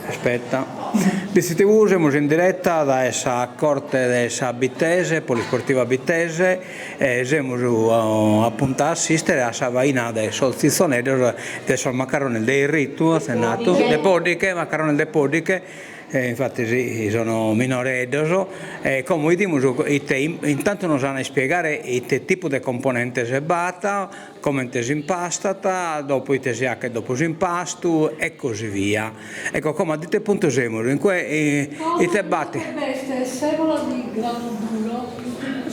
Aspetta. Bitzi TV semus in diretta dae sa corte de sa Bittese, Polisportiva Bittese, e semus apuntu a assistere a sa faina de sos tzitzoneddos de sos macarrones de 'erritu, atzenatu, de poddighe, macarrones de poddighe, E infatis sono minoreddos e como 'idimus ite intantu nos an a ispiegare ite tipu de componentes b'at, comente s'impastat, dopo ite si 'achet dopo s'impastu e così via. Ecco como a ite puntu semus, in cue ite b'at? B'est semola di grano duro.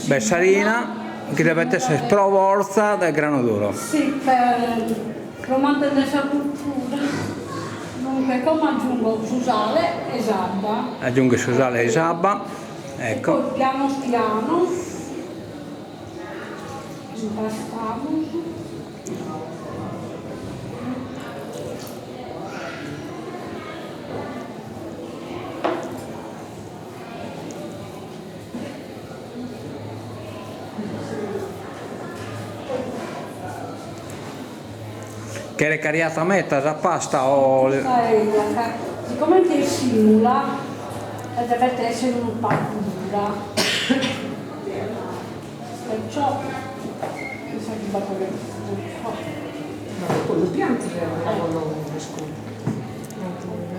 B'est s'arina chi devet esser pro fortza de grano duro. Si, pro mantenner sa cultura. Dunque, como aggiungo su sale e s'abba. Aggiunghe su sale e s'abba, ecco. E poi piano piano impastamus. Cheret cariata meta sa pasta o. Custa eia, ca sicomente est simula devet essere unu pagu dura, perciò mi sa chi b'at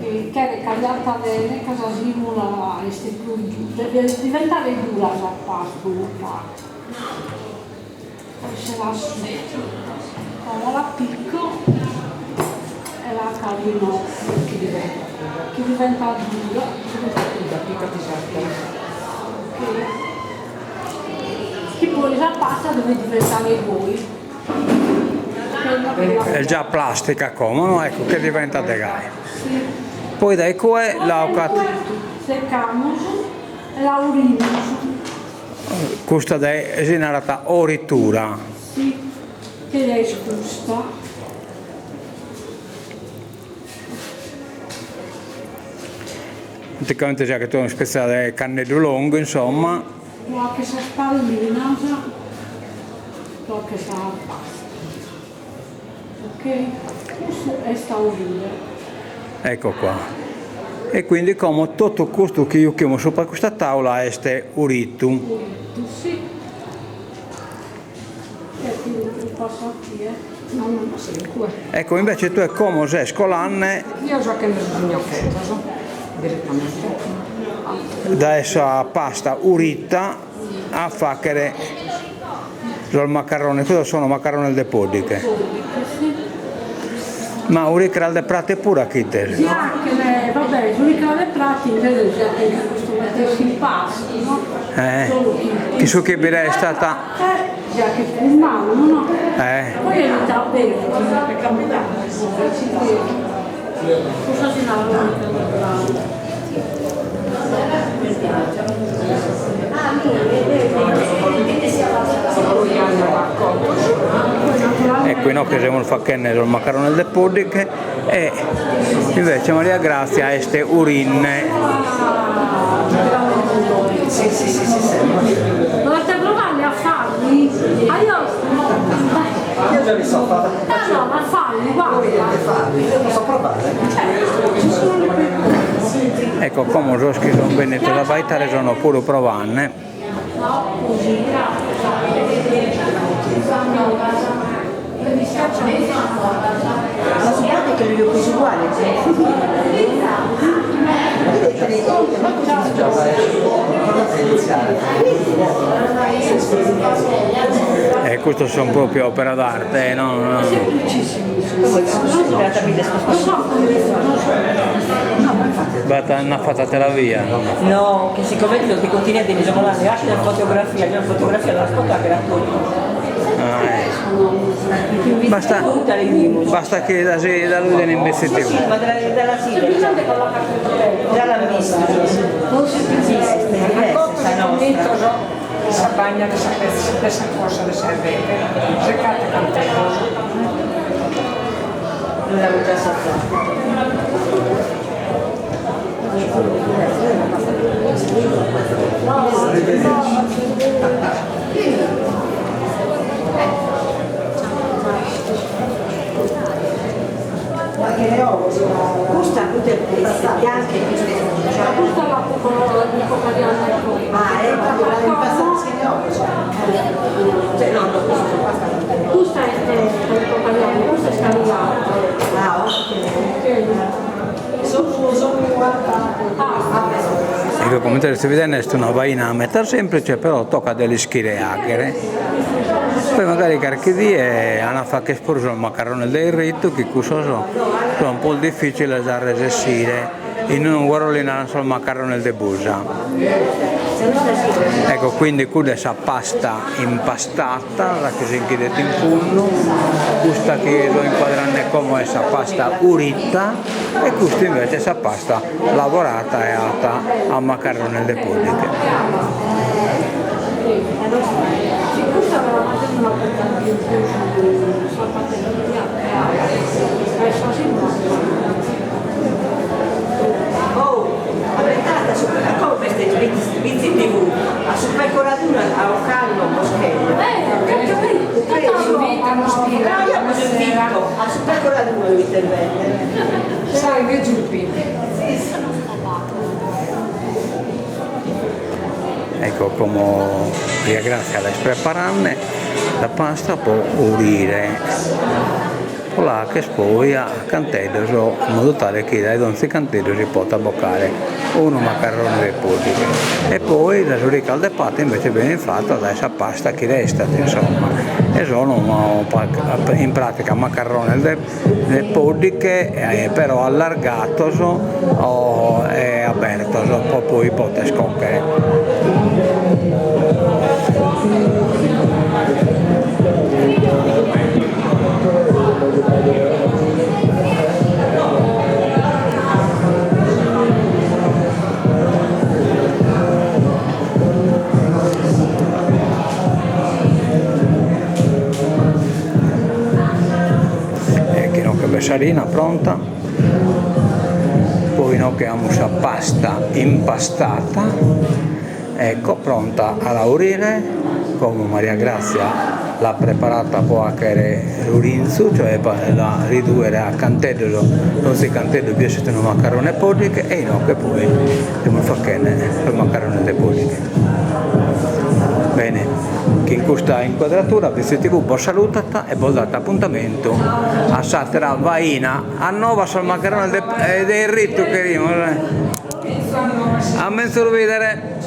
chi cheret cariata bene ca sa simula est prus devet diventare dura sa pasta unu pagu. Poi si l'asciutto, como la picco e la carino Chi diventat cruda. Chi diventat dura. Diventat cruda, picat is ateras. Ok. Chi poi sa pasta devet diventare goi. Est già plastica como, no? Ecco, che diventat de gai. Si. Poi dae cue la 'ocat. Secamus e la aurimus. Custa de si narat oritura. Si, chi est custa. Praticamente si 'achet una ispezia de canneddu longu, insomma. Po 'acher sas pallinas, po 'acher sa pasta. Ok, custu est a orire. Ecco qua. E quindi como totu custu chi juchimus supra custa taula est uritu. Uritu, si. E quindi lu passo a tie. No, no, no, in cue. Ecco, invece tue como ses colande. Io so 'achende sos gnocchetos, direttamente. Dae sa pasta urita a fachere sos macarrones, custos sono macarrones de poddighe. Ma uricras de prate puru 'achites? Si 'achen, va bè, s'uricra de prate invece si 'achen cun custu matessi impastu, no? Eh, chi su chi bi restat. Si 'achet prus mannu, no? Eh. Poi evita abertu, Custa si narat uricra de prate. Ecco inoghe semus fachende sos macarrones de poddighe e invece Maria Grazia est urinne. Volete provare a farli? Ah io Io già li so fare. No no ma falli guarda. Io posso provare? Certo, ci sono le Ecco como sos chi sun bennidos a abbaitare sono puru provanne. Ma su che li ho presi uguali. E custos sun propriu opera d'arte no no. B'at nd'at fatu atera via. No, che siccome tutti i continenti mi sono lasciati la fotografia, la fotografia la fotografia Ah, eh. Basta, basta chi da, da lu 'iden in Bitzi TV. Sì, ma dalla, dalla Sile. Già l'hanno vista. Sì, è diversa, nostra. Sa bagna de sa de sa cosa de sa 'erveghe, secate canteddos. Noi l'avevo già assaggiato. Ecco, comente seis bidende est una faina meda semplice, però tocat de l'ischire 'aghere. Poi magari carchi die an a fagher puru sos macarrones de 'irritu chi cussos son prus dificiles a resessire. In Nùgoro li naran sos macarrones de busa. Ecco, quindi cudda est sa pasta impastata, sa chi si nch'idet in fundu, custa chi so inquadrende como est sa pasta urita e custa invece est sa pasta lavorata e 'atta a macarrones de poddighe. Oh, ammentate su como b'est Bitzi TV, a su pecoradura a ocannu Boschello. No, io apo sentito, a su pecoradura dovete vendere. Salve Giuppi. Ecco como Maria Grazia l'est preparande sa pasta po urire. Po la 'acher poi a canteddos in modu tale chi dae donzi canteddu si potat bocare unu macarrone de poddighe e poi sas uricas de pata invece benint fatas dae sa pasta chi restat insomma e sono in pratica macarrones de de poddighe però allargados e abertos po poi poter cochere. Ecco inoghe b'est s'arina pronta, poi inoghe amus sa pasta impastata Ecco pronta a la urire, como Maria Grazia l'at preparata po 'achere s'urinzu, cioè po la riduere a canteddos, donzi canteddu bi 'essit unu macarrone 'e poddighe e inoghe poi semus fachende sos macarrones de poddighe. Bene, chin custa incuadratura Bitzi TV bos salutat e bos dat apuntamentu a s'atera faina a noba sos macarrones de 'irritu cherimus. A menzus bidere.